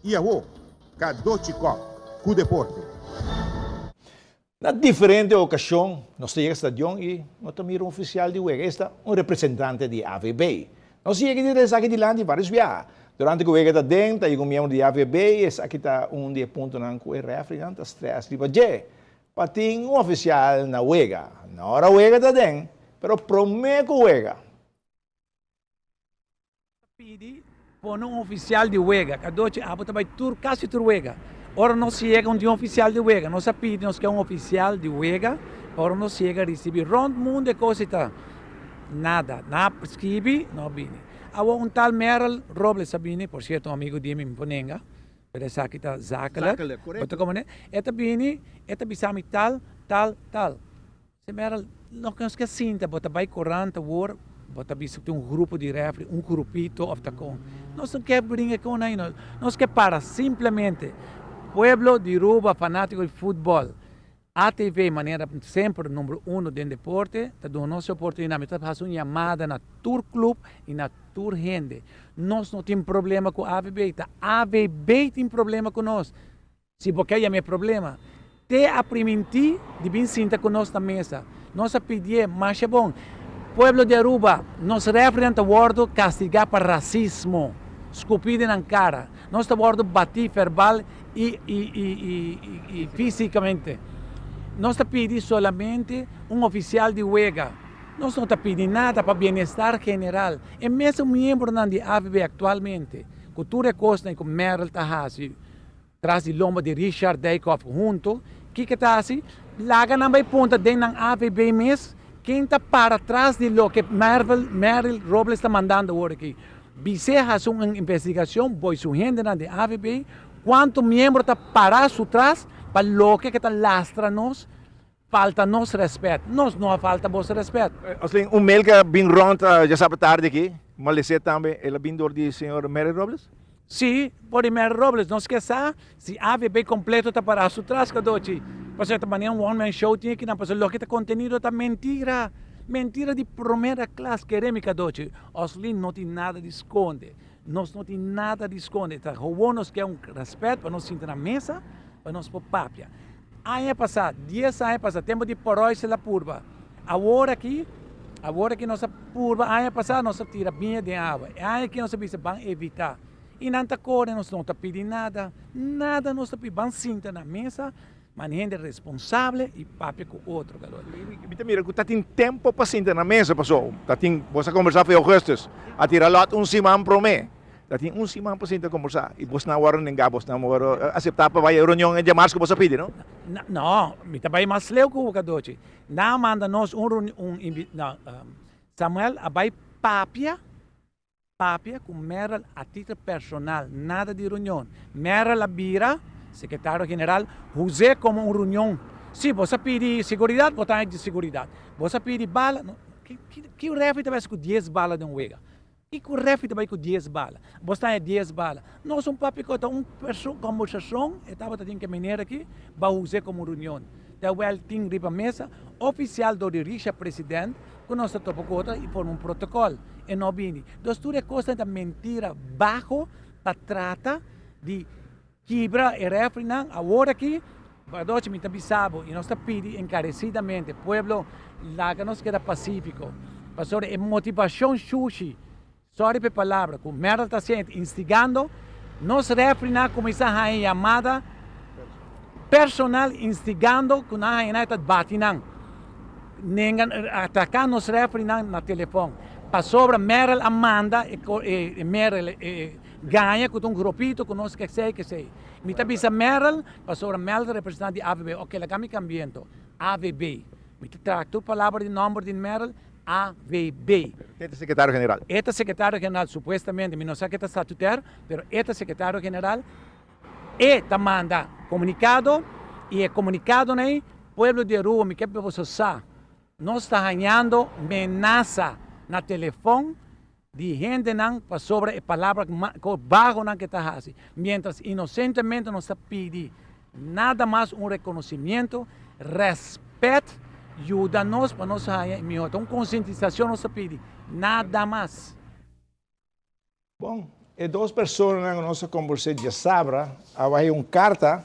I awo, Cadochi Kock ku deporte. Na diferente okashon nos ta yega stadion i no ta mira un ofisial di wega, esta un representante di AVB. Nos yega di esaki dilanti vários biaha. Durante ku wega ta den, ta yega un miembro di AVB i esaki ta un di e puntonan ku e rèfrinan ta strès riba dje. Pa tin un ofisial na wega, na ora wega ta den, pero promé ku wega. Pidi pone un oficial di wega. Cadochi abo ta bay tur casi tur wega. Ora nos yega un tin oficial di wega. Nos a pidi nos ke un oficial di wega pa ora nos yega ricibi rond mundo e cos ta nada. Na skibi no bini. Awor un tal Merel Robles a bini, por cierto un amigo di mi, mi por nenga, pero esaki ta zakelijk. Zakelijk, correcto. Bo ta comprende? E ta bini, e ta bisa mi tal, tal, tal. Se Merel, loke nos ke sinta, bo ta bai korant awor, bo ta bisa ku tin un grupo di refri, un grupito of ta kon. Nos no ke bringa kon ahí no. Nos ke para simplemente pueblo di Aruba fanatiko di futbol, ATV manera semper number uno den deporte ta duna nos e oportunidad. Mi ta hasi un yamada na tur club y na tur hende. Nos no tin problema ku AVB, ta AVB tin problema ku nos. Si bo ke yam'é problema, te a primintí di bin sinta ku nos na mesa. Nos a pidié masha bon. Pueblo di Aruba, nos refrinan ta wòrdu kastigá pa rasismo, skupí den nan kara. Nos ta wòrdu batí verbal i i físikamente. Nos ta pidi solamente un ofisial di wega. Nos no ta pidi nada pa bienestar general. E mesun miembronan di AVB aktualmente, ku tur e kosnan ku Merel ta hasi, Tras di lomba di Richard Dijkhoff hunto, kiko ta hasi? Laga nan bai punta den nan AVB mes ken ta para tras di loke Mervil, Merrill, Robles ta mandando awor aki. Bis'é hasi un investigacion boy su hendenan den AVB cuanto miembro ta para su tras pa loke ke ta lastra nos, falta nos respet. Nos no a falta boso respet. Oslin, un mail ke a bin rond djasabra tardi aki, malesé tambe, el a bin dor di señor Merrill Robles? Sí, por di Merrill Robles. Nos ke sa si AVB completo ta para su tras, Cadochi. Pasobra ta manera un one man show tin aki nan, pasobra loke ta contenido ta mentira. Mentira di promera klas, kere mi Cadochi. Oslin no tin nada di sconde. Nos no tin nada di sconde. Ta gewoon nos ke un respet pa nos sinta na mesa pa nos por papia. Aña pasá, dies aña pasá, tempu di Poroy se la purba. Awor aki, awor aki nos a purba, aña pasá nos a tira biña den awa. E aña aki nos a bisa ban evitá. I nan ta kore, nos no ta pidi nada, nada nos ta pidi. Ban sinta na mesa, man hende responsable i papia ku otro, Carol. Mi ta mira ku ta tin tempu pa sinta na mesa, paso ta tin, bo sa kombersá for augustus, a tira lòt un siman promé. Ta tin un siman pa sinta kombersá i bosnan a wòrdu nengá, bosnan a wòrdu aseptá pa bai e reunion e djamars ku bos a pidi, no? No, mi ta bai mas leu ku Cadochi. Nan a manda nos un reunion, un invi, no, Samuel a bai papia, papia ku Merel a título personal, nada di reunion. Merel a bira sekretario general, huz'é komo un reunion. Si bos a pidi seguridat, bo ta haña di seguridat. Bos a pidi bala, no, ki, ki, ki rèfri ta bai hasi ku dies bala den un wega? Kiko refri ta bai ku dies bala? Bo sta haña dies bala. Nos un papia ku ta un kombersashon e tabata tin ke manera aki ba us'é komo reunion. Terwel tin riba mesa ofisial dor di Risha president ku nos ta topa ku otro i forma un protokòl. E no bini. Dus tur e kosnan ta mentira baho pa trata di kibra e refrinan awor aki. Badochi mi ta bisa bo y nos ta pidi encarecidamente pueblo laga nos keda pacifico pasobra e motivacion shushi, sorry pa e palabra, cu Merel ta haciendo instigando nos refrinan a cuminsa haña yamada personal instigando cu nan haña nan e ta bati nan, nenga ataca nos refrinan na telefon pasobra Merel a manda e Merel e gaña cu ta un gropito cu nos kesey kesey. Mi ta bisa Merel Pasobra Mel ta representante di AVB. Oke, laga mi cambia ento. AVB. Mi ta traha tur palabra di nomber di Merel, AVB. E ta secretario general. E ta secretario general, supuestamente. Mi no sa ke ta statutair, pero e ta secretario general. E ta manda comunicado y e comunicadonan ei, pueblo di Aruba, mi ke pa boso sa, nos ta hañando menasa na telefon di hendenan pasobra e palabra bahonan ke ta hasi, mientras inosentemente nos ta pidi nada mas un reconocimiento, respet, yuda nos pa nos haña e mihor. Ta un concientisacion nos ta pidi, nada mas. Bon. E dos personanan ku nos a kombers'é djasabra a wak un karta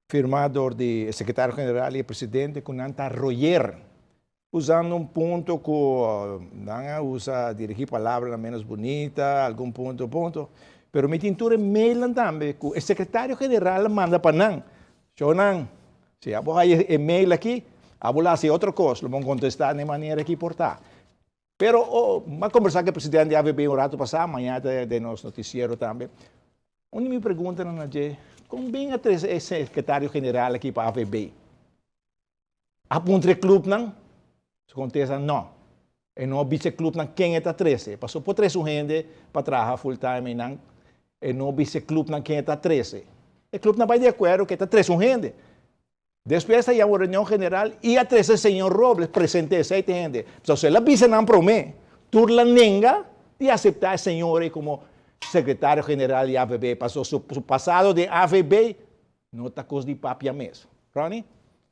firmá dor di e sekretario general i e presidente ku nan ta royer, usando un punto ku nan a usa dirigí palabranan ménos bunita, algun punto punto. Pero mi tin tur e mailnan tambe ku e sekretario general a manda pa nan. Shownan, si abo haya e mail aki, abo lo hasi otro kos, lo bon kontestá na e manera ki por ta. Pero oh, m'a kombersá ku e presidente di AVB un ratu pasá, mañana ta den nos notisiero tambe. Un di mi preguntanan na dje, kon bin a trese e sekretario general aki pa AVB? A puntra e klupnan? Su kontesta, no. E no a bisa e klupnan ken e ta trese. Pasobra por trese un hende pa traha full time einan, e no a bisa e klupnan ken e ta trese. E klupnan bai di akuerdo ku e ta trese un hende. Despues a yama un reunion general i a trese señor Robles presente esei te hende. Pasobra el a bisa nan prome, tur la nenga di asepta e señor ei komo sekretario general di AVB, pasobra su pasado den AVB no ta kos di papia mes. Ronnie?